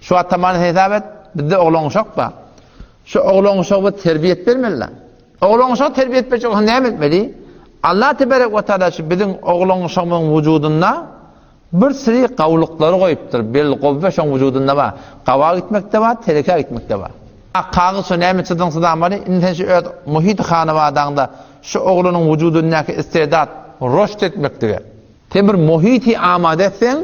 Şu wagt tamany hesap et, bizde oglan-uşak bar. Şu oglan-uşaga terbiýet bermeli. Oglan-uşaga terbiýet berjek bolsaň näme etmeli? Allah tebarek we taala şu biziň oglan-uşagymyzyň wujudynda bir siri gawulyklary goýupdyr. Bel gowwe şoň wujudynda bar. Gawa gitmekde bar, telekä gitmekde bar. A kagyz şo näme çyzyň çyzamaly? Indi sen şu öz muhit hanabadaňda şu oglanyň wujudyndaky istedat roşt etmeklige. Sen bir muhiti amada etseň,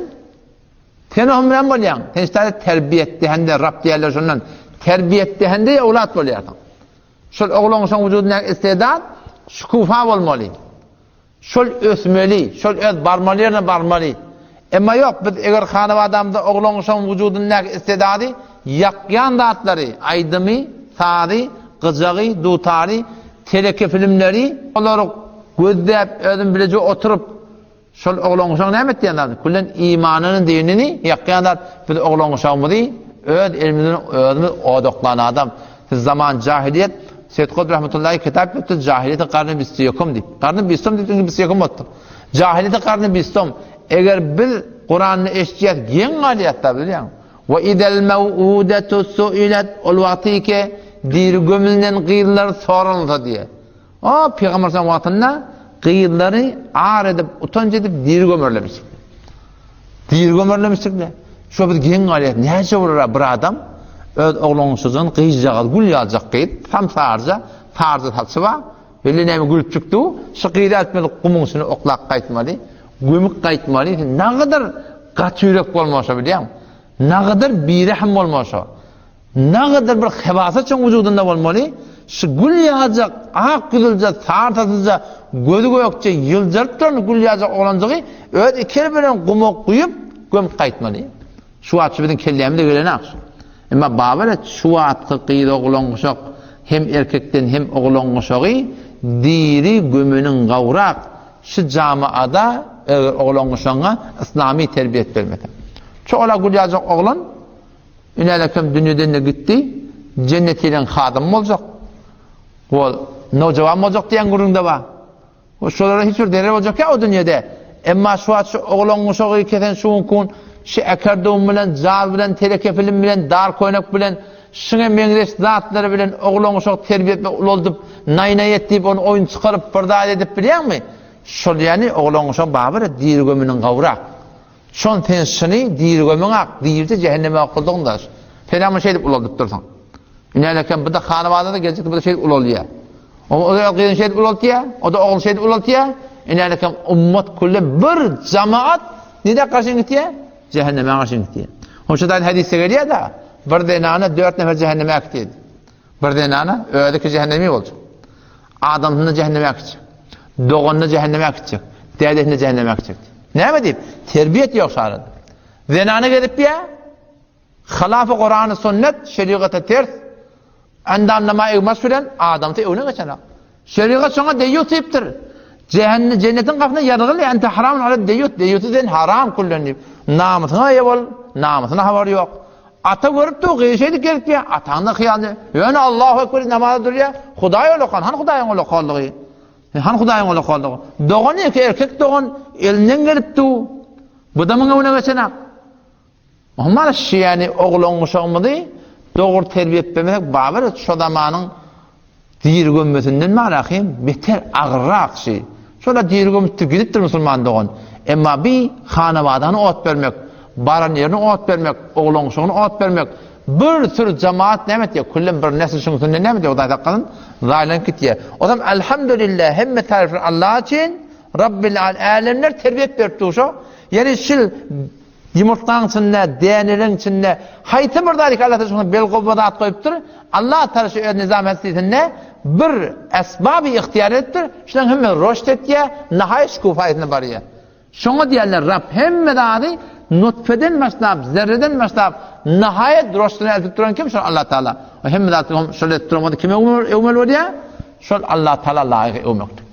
Sen onuň bilen bolýaň. Sen şeýle terbiýetdehende Rab diýerler şondan. Terbiýetdehende ewlat bolýarsyň. Şol ogluň şoň wujudyndaky istedat şukufa bolmaly. Şol ösmeli, şol öz barmaly ýerine barmaly. Emma ýok, biz eger hanabadamyzda ogluň şoň wujudyndaky istedady ýakýan zatlary, aýdymy, sazy, gyjagy, dutary, teleke filmleri, olary gözläp özüm bileje oturyp Şol oglan-uşak näme etýän zat? Küllen imanyny, dinini ýakýan zat. Biz oglan-uşagymyzy öz elimiz bilen özümiz odaklan adam. Siz zaman jahiliýet, Seýit Kutb rahmetullahi kitap ýazdy, Jahiliýeti garny bistiýekum diýip. Garny bistom diýip, çünki bistiýekum bolupdyr. Jahiliýeti garny bistom. Eger biz Kurany eşitýäs, geň galýas-da bilýäň. Wa idel mew'udetu suilet ol wagty ki diri gömülnen gyzlar soralsa diýe. O pygamber sallam wagtynda gyzlary ar edip, utanç edip diri gömerlemişdik. Diri gömerlemişdik. Şo biz geň galýar. Näçe bolar bir adam öz oglanşyjyny gyzjagaz gül ýaljak gyz, tam sarja, sarja saçy bar. Belli näme gülüp çykdy. Şu gyzy atmaly gumuň içine oklap gaýtmaly. Gömüp gaýtmaly. Nagydyr gaty ýürek bolmaşa bilýäň. Nagydyr birehim bolmaşa. Nagadyr bir hebasat şoň wujudynda bolmaly, şu gül ýaljak, ak ýüzlüje, sary saçlyja, gözi gökje, ýyljaryp duran gül ýaljak oglanjygy öz iki eli bilen guma guýup, gömüp gaýtmaly. Şu wagt şu biziň kellämize gelenok şu. Emma babar et, şu wagtky gyz oglan-uşak hem erkekden hem oglan-uşagy diri gömeniň gawrak şu jamaada eger oglan-uşagyňa yslamy terbiýet bermeseň. Şu ola gül ýaljak oglan Ünälekem dünýeden-de gitdi, jennet ýeleň hadymy boljak, ol nowjawan boljak diýen gürrüň-de bar. Şolara hiç bir zerer boljak ýa o dünýede. Emma şu wagt şu oglan-uşagy kesen şu gün şu äkerdum bilen, jaz bilen, teleke film bilen, dar köýnek bilen, şuňa meňzeş zatlary bilen oglan-uşak terbiýe etmek, ulaldyp, naý-naý et diýip, ony oýun çykaryp, bir zat edip bilýäňmi? Şol ýany oglan-uşak babyr diri gömüniň gawrak. Şon sen şyny diri gömüň ak, dirije jähenneme okuldygyň daş. Sen muny şeýdip ulaldyp dursuň. Ünälekem bu-da hanabada-da geljekde bu-da şeýdip ulalýar. O o öz gyzyny şeýdip ulaltýar, o-da ogluny şeýdip ulaltýar. Ünälekem ummat külle bir jamaat nirä garşy gitýär? Jähenneme garşy gitýär. Hoşa da hadisde gelýär-de, bir zenana dört nefer jähenneme äkitýär. Bir zenana özi ki jähennemi boljak. Adamsyny jähenneme äkitjek. Doganyny jähenneme äkitjek. Dädesini jähenneme äkitjek. Näme diýip? Terbiýet ýok şarada. Zenana gezip ýa halafy Kurany sünnet, şerigata ters endamlama egmaş bilen adamsy öwne geçenak. Şerigat şoňa deýýus diýipdir. Jähennem jennetiň gapysyna ýazgyly ente haramun ala deýýus, deýýusy sen haram küllen diýip. Namysyňa eýe bol, namysyna habary ýok. Ata görüp dur, gyzy şeýdip gezip ýa, ataňda hyýaly. Ýöne Allahu ekber diýip namaza durýar. Hudaý olakan, han Hudaýyň olakanlygy. Han Hudaýyň olakanlygy. Dogan ýeke erkek dogan elinden gelip dur. Bu da muňa öwne geçenak. Muhammet şiýäni oglan guşagymyzy dogry terbiýe etmesek babyr şo zamanyň diri gömmesinden barahym beter agyrrak şi. Şola diri gömüpdir gidipdir musulman dogan. Emma bi hanabadany ot bermek, baran ýerine ot bermek, oglan guşagyny ot bermek bir sürü jamaat näme etýär? Küllem bir nesl şuň üstünden näme etýär? Hudaý saklasyn, zaýalanyp gitýär. Ozam elhamdülillah hemme taryflar Allah üçin Rabbil älemler terbiýet berip dur şo. Ýani şil Ýumurtgaň içinde, däneleriň içinde haýsy bir zat iki Allah Taala şoňa belgowwa zat goýupdyr. Allah Taala şu öz nizam hesisinde bir esbaby ygtyýar edipdir. Şularyň hemmesi roşt etýär, nahaýat şüküfaýasyna barýar. Şoňa diýerler Rab hemme zady nutfeden başlap, zerreden başlap, nahaýat roştuna eltip duran kim? Şol Allah Taala. O hemme zady şol edip duran bolsa kime öwmeli bolýar? Şol Allah Taala laýyk öwmekdir.